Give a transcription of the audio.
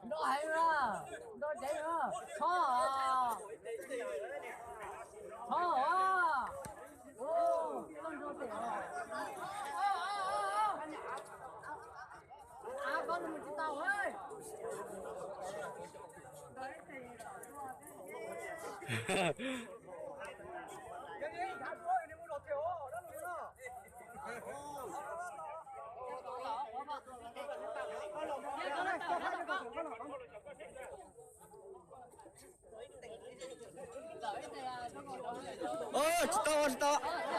Nrau heev na, nrau dev na, txhob, txhob, koj nrau tes, av koj mus tsis tau. Tsis tau, tsis tau.